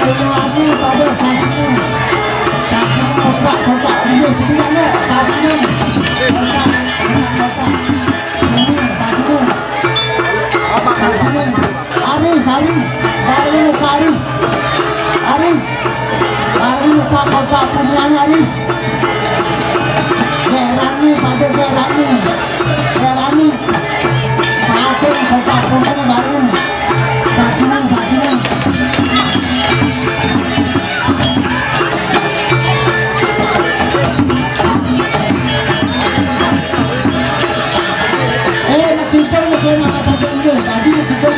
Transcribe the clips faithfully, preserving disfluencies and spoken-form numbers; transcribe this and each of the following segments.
Kalau lagi pada saksinya, saksinya kotak-kotak, iya, tidak ada saksinya. Kotak, kotak, kotak. Ini saksinya. Saksinya. Aris, Aris, balik muka Aris. Aris, balik muka kotak punian Aris. Gerani, pada gerani. Gerani. Patung kotak punian baru. Saksinya, saksinya. Eh, nak pintar, nak kena kata dia. Tadi nak pintar.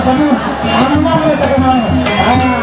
Aduh, aduh, aduh, aduh, aduh. Ah.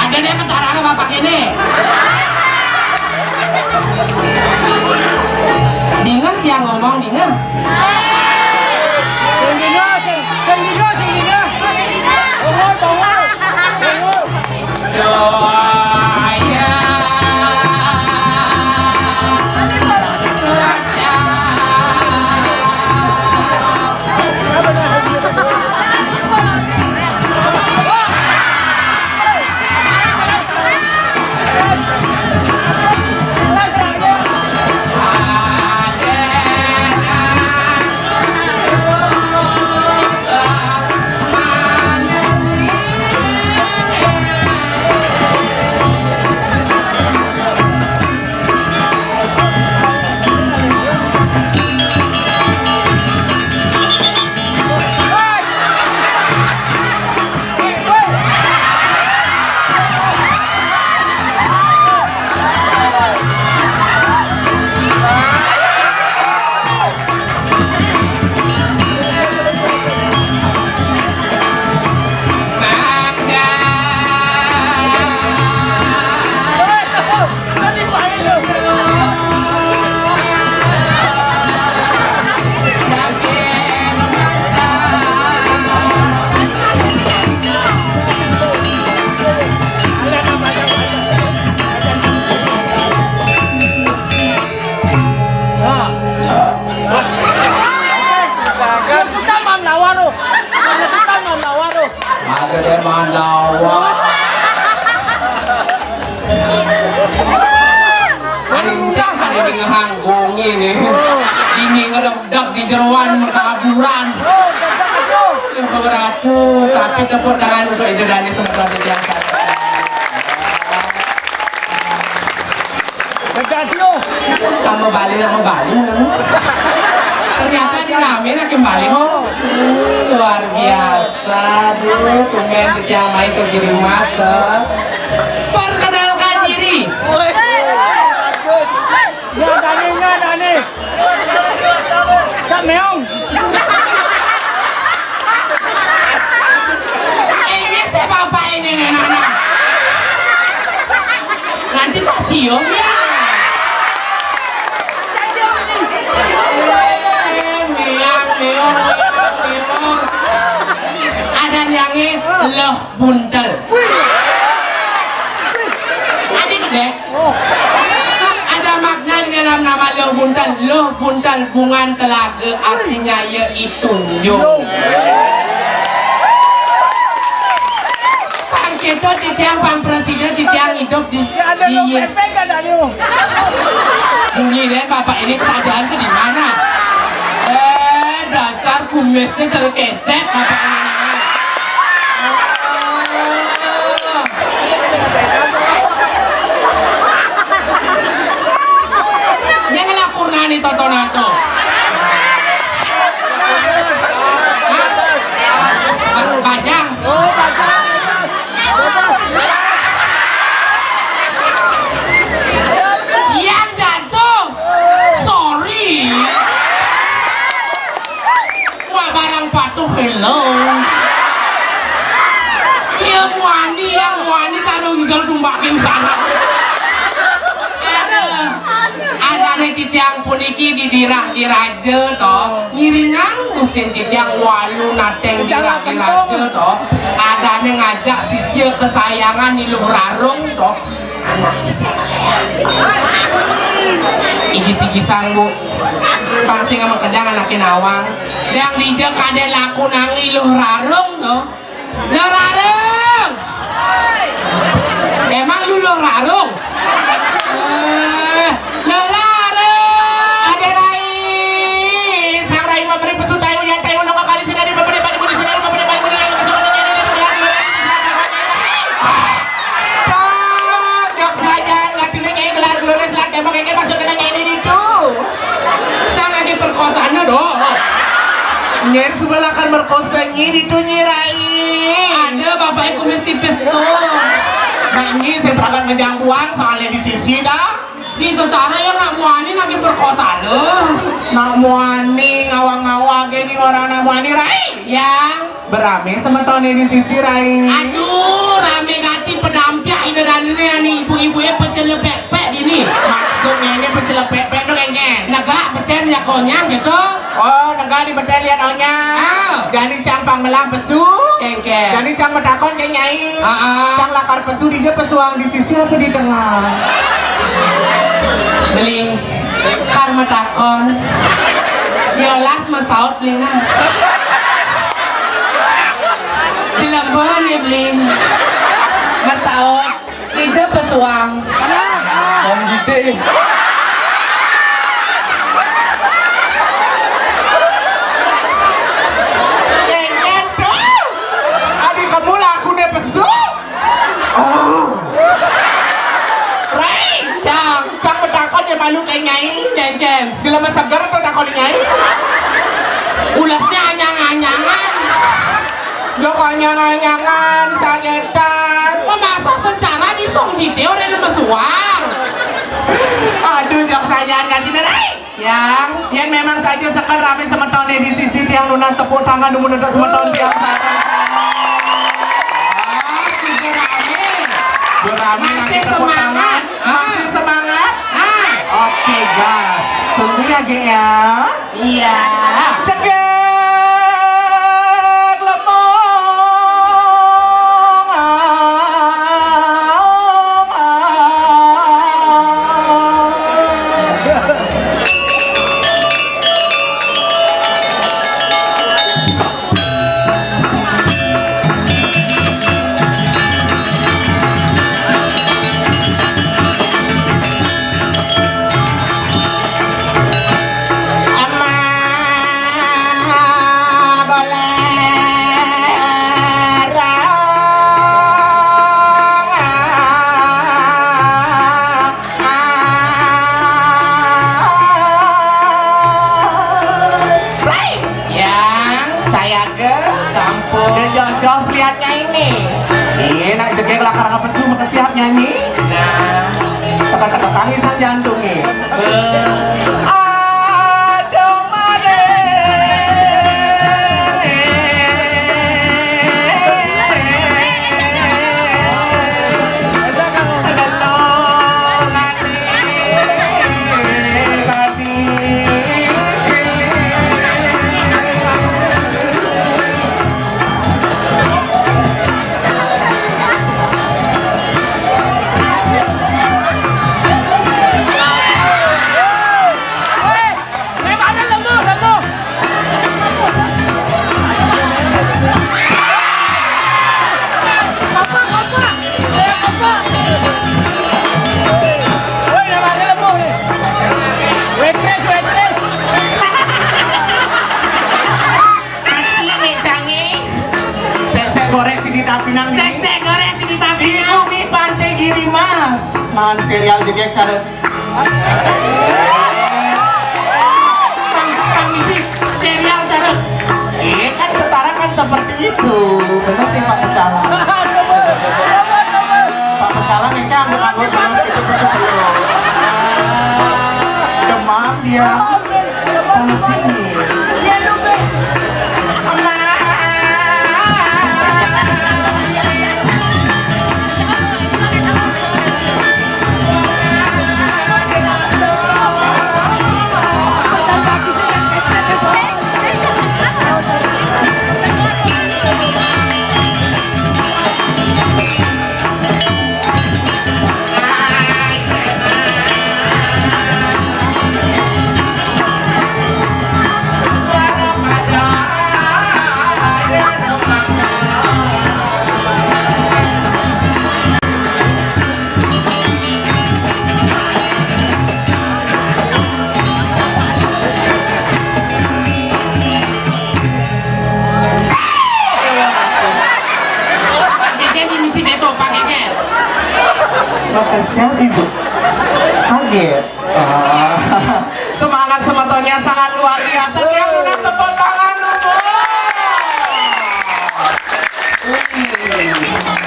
Ada deh, sekarang bapak ini. Dengar dia ngomong, dengar. Sing dino, sing, sing dino, sing dino. Bongol, bongol, bongol. Ada deh mandawa. Ancak ada di ngehanggung ini. Ini ngerebdak di jeroan mekaburan. Beratu, tapi tepuk tangan untuk Indo Dani, semoga berjaya. Kamu balik, kamu balik. Ternyata di rame nak kembali, oh. Luar biasa. Aduh, tumben kita main ke Giri Master. Perkenalkan diri. Ya, Dani, ya, Dani. Cak Meong. Ini siapa apa ini, nih, Nana? Nanti tak cium, ya. Eh, meong, meong, meong, meong. Ada yang loh buntel. Adik deh. Ada makna di dalam nama loh buntel. Loh buntel bungan telaga, artinya yaitu yo. Pang kita titiang, pang presiden titiang hidup di, di bunyi deh, bapak ini kesadaran ke di mana? Eh, dasar kumisnya terkeset, bapak ini. Jangan lakur nani toto nato. Hah? Ba-, bajang. Yang jatuh. Sorry. Wah, barang patuh, hello. Yang wani, yang wani cara ngigel tumbake usana. Aduh. Adané titiang puniki di Dirah Diraja to, ngiringang gustin titiang walu nateng Dirah Diraja to. Adané ngajak sisia kesayangan Ni Luh Rarung to. Anak bisa. Igis-igisan, Bu. Pang sing makedang anaké nawang. Dang dija kadén laku nang Ni Luh Rarung to. Luh Rarung. Emang lu Luh Rarung? Eh, Luh Rarung. Adé Rai. Sang Rai maberi pesu tayu ya tayu nang kakali sedari pepede baju budi sedari pepede baju budi yang kesok nang ini di gelar gelar yang kesok nang ini. Cok, jok sajan ngatine nyai gelar gelar selat tembok ini masuk kena nyai ini ditu. Sang lagi perkosaan do. Nyai sebelah kan merkosa nyai ditu nyai Rai. Ada bapaknya kumis tipis tuh. Nah, ini saya berangkat ngejang buang soalnya di sisi dah. Di secara ya nak muani lagi perkosaan. Nak muani ngawang-ngawang kayak di orang nak muani Rai. Ya. Berame semetoné di sisi Rai. Aduh, rame gati pedampiak ida dan ini ani ibu-ibu ya pecel pek-pek dini. Maksudnya ini pecel pek-pek tuh kengken. Negak beten ya konyang gitu. Oh, negak di beten lihat onyang. Ah. Jani cang pang melah pesu. Kengken. Jani cang metakon ke nyai. Ah, ah. Cang lakar pesu di dia pesuang di sisi apa di tengah? Beli kar metakon. Yolas mesaut beli nah. Jelema nih beli. Mesaut. Dija pesuang. Om Gite. Kengken tuh. Adi kamu laku ne pesu. Oh. Rai. Cang. Cang betakon ya malu kayak nyai. Kengken. Jelema seger tuh takon nyai. Ulasnya anyang-anyangan. Jok anyang-anyangan sagetan. Masa secara di Song Jite orang lemes uang. Aduh, jok saja kan kita Rai. Yang. Yang memang saja sekan rame semetoné di sisi tiang lunas tepuk tangan dulu untuk semeton tiang. Ah, sudah rame. Sudah rame lagi tepuk tangan. Masih semangat? Ah. Oke, gas. Tunggu ya, Gek ya. Iya. Cegek lemong. Rai. Yang. Saya ke. Sampun. Udah jauh-jauh melihatnya ini. Iya, nak jegek lah karena pesu, maka siap nyanyi. Nah. Tekan-tekan tangisan jantungnya. Eh. Aduh, mare. Asli nih, Cangi. Sesek goreng sini tapi nang nih. Sesek goreng sini tapi. Di bumi Pantai Giri Mas. Man serial jegek cara. Tang, tang misi serial cara. Iya kan setara kan seperti itu. Bener sih Pak Pecalang. Pak Pecalang ya kan anggur-anggur terus itu kesukaan. Demam dia. Panas dingin. Makasih, Ibu. Kaget. Ah. Semangat semetonnya sangat luar biasa. Tiang lunas tepuk tangan dulu. Wih.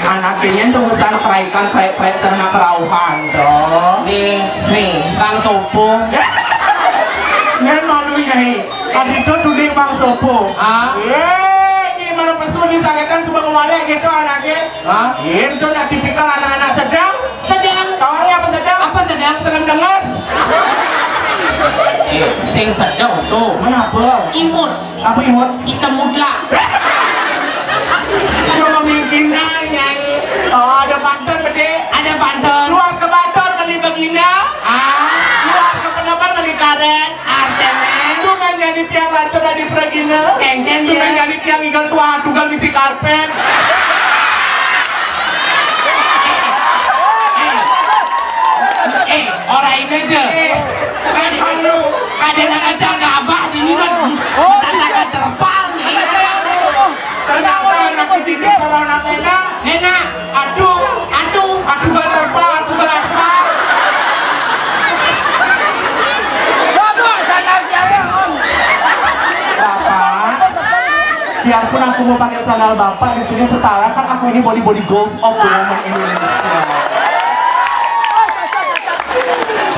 Anak ini tuh urusan keraikan, kerai-kerai cerna kerauhan, dong. Nih, nih, Bang Sopo. Ngan malu, Nyai. Adi tuh tuding Bang Sopo. Ah? Eh, ini mana pesu di saketan sebab ngawalek gitu anaknya. Hah? Itu nak tipikal anak-anak sedang. Sedang. Tawangnya apa sedang? Apa sedang? Sedang denges. Eh, sing sedang tuh. Kenapa? Imut. Apa imut? Hitam mutlak. Cuma mungkin dah, Nyai. Oh, ada pantun, Bede. Ada pantun. Luas ke Batur beli begina. Ah. Luas ke Penebel beli karet. Artene? Tuh kan jadi tiang laco dari Pragina. Kengken, tuh kan ya. Jadi tiang igal tua, tugal misi karpet. Eh, eh, eh, ora ini aja. Eh, kan halu. Kadang aja ngabah di ini, tatakan terpal nih. Ternyata anak dididik seorang anak enak. Enak. Aduh, aduh, aduh, baterpa, aduh, beraspal. Bapak, biarpun aku mau pakai sandal Bapak, di sini setara kan aku ini body body gold of the woman Indonesia.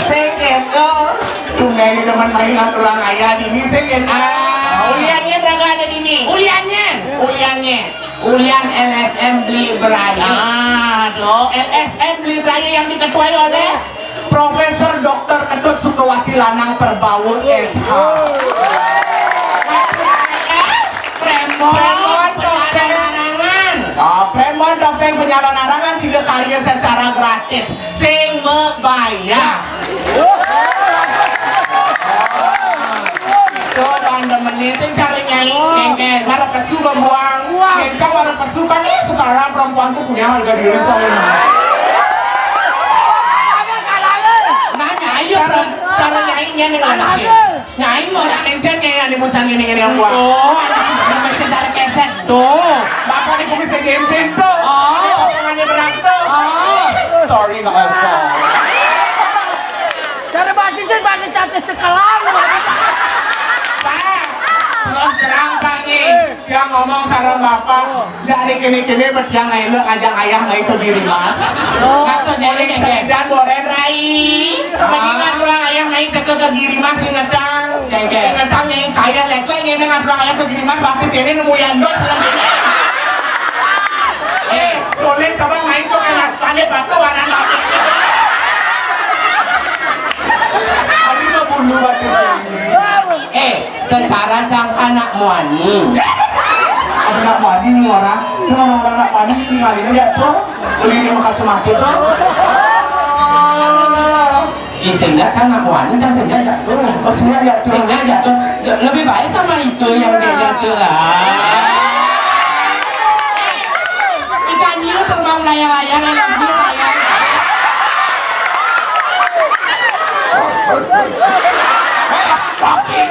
Sing keto, tunggu ini teman main ngaturang ayah di ini sing keto. Ah. Uliannya berapa ada di ini? Uliannya. Uliannya. Ulian L S M Beli Beraya. Nah, dong, L S M Beli Beraya yang diketuai oleh Profesor Doktor Ketut Sukawati Lanang Perbawa S H. Premon, Premon, Topeng. Penyalon Arangan. Oh, Premon, Topeng, Penyalon Arangan, sida karya secara gratis. Sing mabayar. Coba anda meni sing cara nyai. Kengken. Marep pesu bembuang. Wah. Ngencang marep pesu kan, eh, setara perempuan tuh punya harga diri soalnya. Nah, nyai ya, cara, cara nyai nyai nih, Mas. Nyai mau yang encen nyai yang dimusan gini-gini yang buat. Oh, ada masih cara keset tuh. Bapak di kumis kayak jempin tuh. Oh. Potongannya berat tuh. Oh. Sorry, nggak apa. Cara baca sih pada cantik sekelang. Pak, terus terang, Pak, nih. Dia ngomong sareng Bapak, ndak nih kene-kene bet yang ngai ngajak ayah ngai ke Giri Mas. Maksudnya ini kayak dan boren rai. Mendingan lah ayah ngai teke ke Giri Mas ingetang. Kayak, kayak. Ingetang yang kaya lek-lek ini ngadrong ayah ke Giri Mas, baptis ini nemu yang dos selem ini. Eh, boleh coba main tuh kayak nas palit batu warna baptis gitu. Abi mah bulu baptis ini. Eh, secara cangka nak muani. Ada nak muani nih orang. Ini orang-orang nak muani ini ngalinya lihat tuh. Beli ini mau kacamata tuh. Ih, sehingga cang nak muani, cang sehingga jatuh. Oh, sehingga jatuh. Sehingga jatuh. Lebih baik sama itu yang dia jatuh lah. Ikan hiu terbang melayang-layang, I love you, sayang. Koki.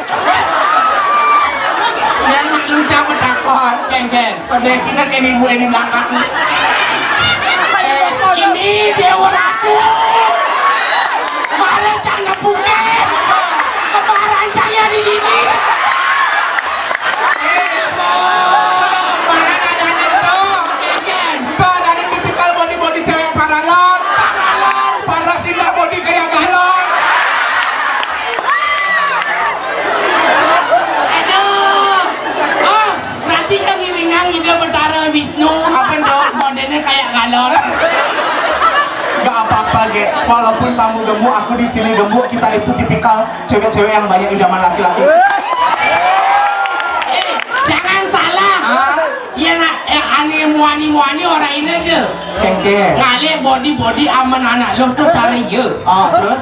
Yang lucu menakon. Ken, Ken. Pada kita kayak ibu ini belakang. Eh, ini Dewa Ratu. Malah cang nepukin. Kembaran saya di dini. Eh, kembaran ada nih tuh. Ken, Ken. Tuh ada nih tipikal body-body cewek paralon. Paralon. Paras indah body kayak galon. Aduh. Oh, berarti yang ngiringan ide Betara Wisnu. Apa tuh? Modelnya kayak galon. Gak apa-apa, Ge. Walaupun kamu gemuk, aku di sini gemuk. Kita itu tipikal cewek-cewek yang banyak idaman laki-laki. Eh, jangan salah. Ah? Iya nak, eh, ane muani-muani orang ini aja. Kengke. Ngalih body-body aman anak lo tuh cara iya. Ah, terus?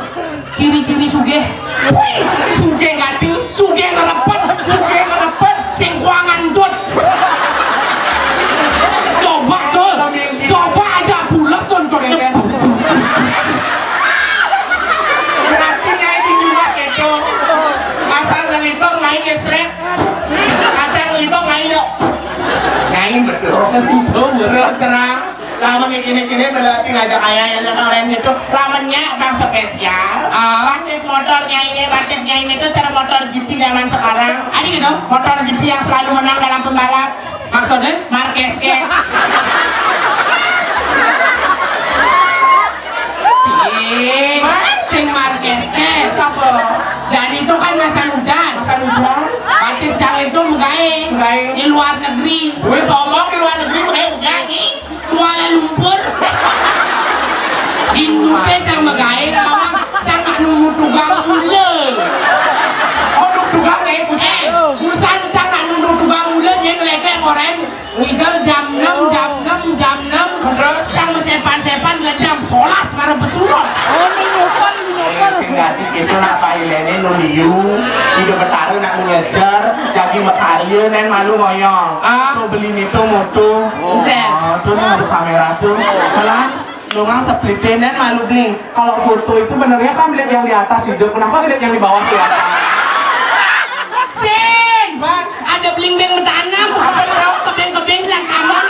Ciri-ciri sugih. Wih, sugih gati, sugih ngerepet, sugih ngerepet, sing kuangan dot. Coba tuh, coba aja pulas tuh dot. Berarti nyai di juga gitu. Asal ngelipong main gesrek. Asal ngelipong main yuk. Nyai betul. Betul, betul. Terus terang. Lamun kini-kini berarti ngajak ayah yang datang orang itu. Lamunnya bang spesial. Ah. Batis motornya ini, batisnya ini tuh cara motor G P zaman sekarang. Ada gitu? Motor G P yang selalu menang dalam pembalap. Maksudnya? Marquez ke. Sing, sing Marquez ke. Siapa? Jadi itu kan masa hujan. Masa hujan? Batis cang itu megai. Megai. Di luar negeri. Wih, sombong di luar negeri, megai hujan nih. Kuala Lumpur. Di Nupe cang megai, lawan cang nak nunggu tugang mula. Oh, nunggu tugang, eh, buset. Eh, busan cang nak nunggu tugang mula, dia ngelek-lek orang. Ngidel jam enam, jam enam, jam enam. Terus? Cang mesepan-sepan, jam sebelas, baru besunat. Oh, ini nyopel, ini nyopel. Eh, sing ganti gitu nak Pak Ilene nuliu. Hidup betara nak ngejar, jadi mekarya nen malu ngoyong. Ah. Tuh beli nih tuh moto. Jen. Oh, tuh nih ada kamera tuh. Malah, lu ngang seplitin nen malu beli. Kalau foto itu benernya kan beli yang di atas hidup, kenapa beli yang di bawah kelihatan? Sing! Bang, ada bling beng betanam. Apa tuh? Kebeng-kebeng selangkaman.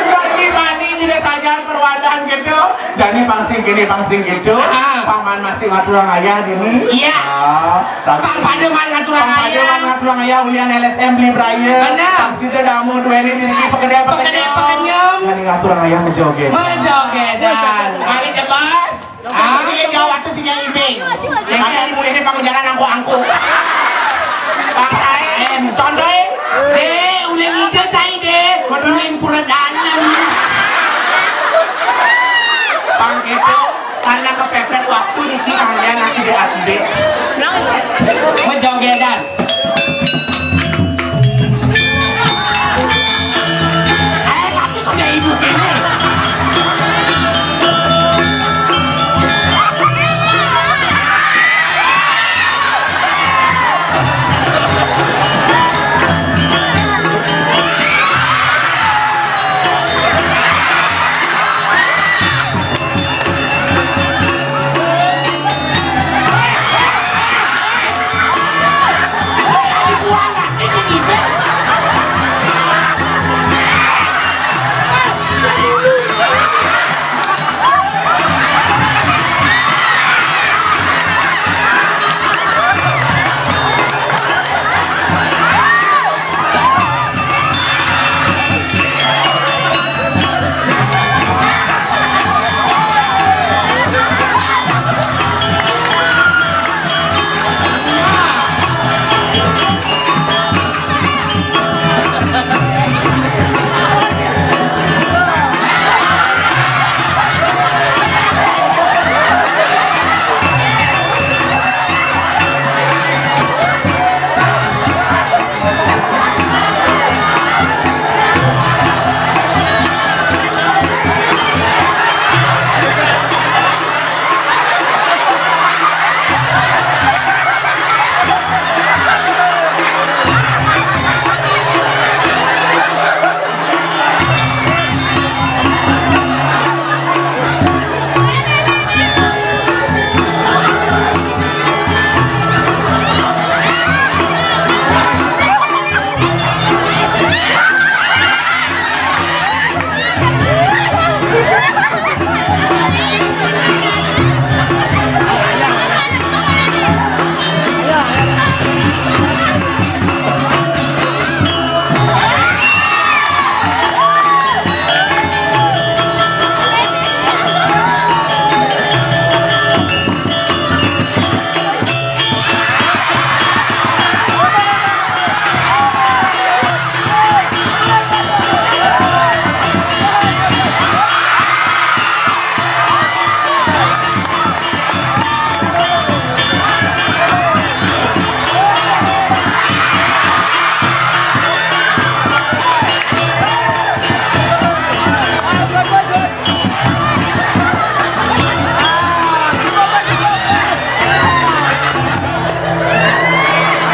Jani bani tidak saja perwadan gitu. Jani pangsing kini pangsing gitu. Ah. Paman masih ngaturang ayah dini. Iya. Ah, tapi Pang pada man ngaturang ayah. Pang pada man ngaturang ayah ulian L S M beli beraya. Benar. Pangsing dia damu dua ini dini pekede pekede. Pekede pekenyem. Jani ngaturang ayah mejoget. Mejogedan. Kali jebas. Ah? Ini yang jawab tuh si Nyai Ibing. Ada di mulai ini pang jalan angku-angku. Pang tae, em, condoy. Deh, uling hijau cai deh. Betul. Uling pura dalam. Pang itu karena kepepet waktu niki kalian aku deh aku deh. Mejogedan. Eh, tapi kok dia ibu gini?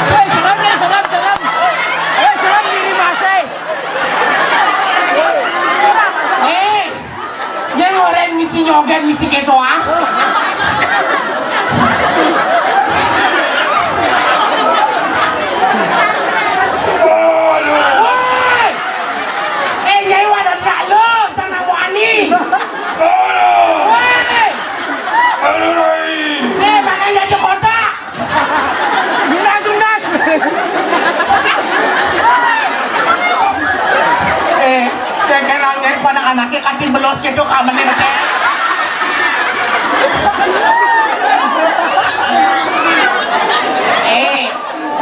Woi, serem nih, serem, serem. Woi, serem diri masai. Eh, yang orang misi nyogan, misi keto ah. Woi, Anaknya kati belos gitu, kamené beté. Eh,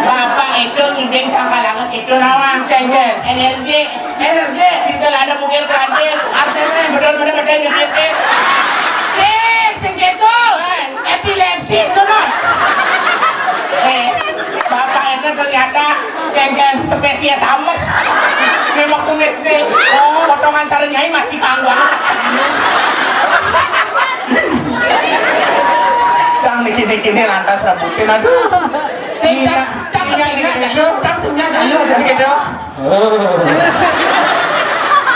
bapak itu ngiding sangka langit itu nawang. Kéngkén. Energi. Energi. Sintel ada bukir kelantir. Artinya bener-bener beté nyetir. Sing, sing gitu. Epilepsi itu, non. Eh, bapak itu ternyata Kéngkén. Spesies ames. Memang kumis nih. Potongan cara nyai masih kanggo ames. Cang niki-niki nih lantas rebutin, aduh. Sing, Cang, Cang, ini gitu. Cang, sing, Cang, ayo. Ini gitu.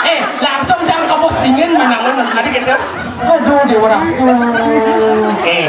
Eh, langsung Cang kebos dingin mana mana. Tadi gitu. Aduh, Dewa Ratu. Eh,